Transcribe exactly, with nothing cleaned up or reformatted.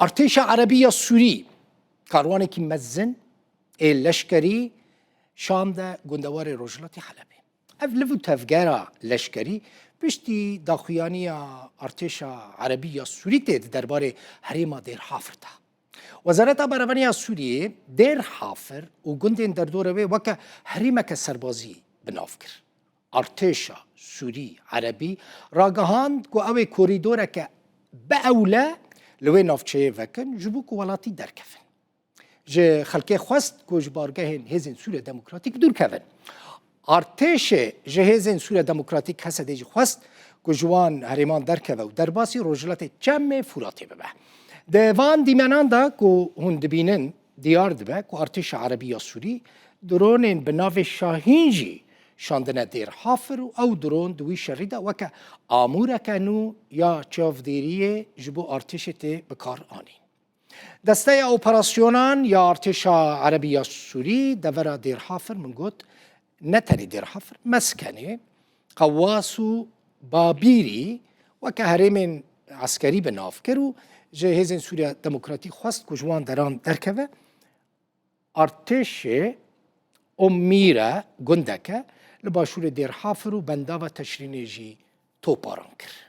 Artêşa Erebî ya Sûrî karwanekî mezin ê leşkerî şande gundewarê rojhilatî Helebê. Ev liv û tevgera leşkerî piştî daxuyaniya artêşa Erebî ya Sûrî tê di derbarê herêma Dêr Hafir de. Wezareta Berevaniya Sûriyê Dêr Hafir û gundên derdorê wê weke herêmeke serbazî bi nav kir. Artêşa Sûrî Erebî ragihand ku ew ê korîdoreke bi ewle li wê navçeyê vekin ji bo ku welatî derkevin. Ji xelkê xwest ku ji bargehên Hêzên Sûriya Demokratîk dûr kevin. Artêşê ji Hêzên Sûriya Demokratîk, H S D, jî xwest ku ji wan herêman derkeve û derbasî rojhilatê Çemê Furatê bibe. Di van dîmenan de ku hûn dibînin, diyar dibe ku artêşa Erebî ya Sûrî dronên bi navê Şahîn jî şandine Dêr Hafir û ew dron di wî şerî de weke amûreke nû ya çavdêriyê ji bo artêşê tê bi kar anîn. Desteya operasyonan ya artêşa Erebî ya Sûrî devera Dêr Hafir, min got, ne tenê Dêr Hafir, Meskenê, Qewas û Babîrî weke herêmên eskerî bi nav kir û ji Hêzên Sûriya Demokratîk xwest ku ji wan deran derkeve. Artêşê Omîre gundeke li başûrê Dêr Hafir û bendava Teşrînê jî toparan kir.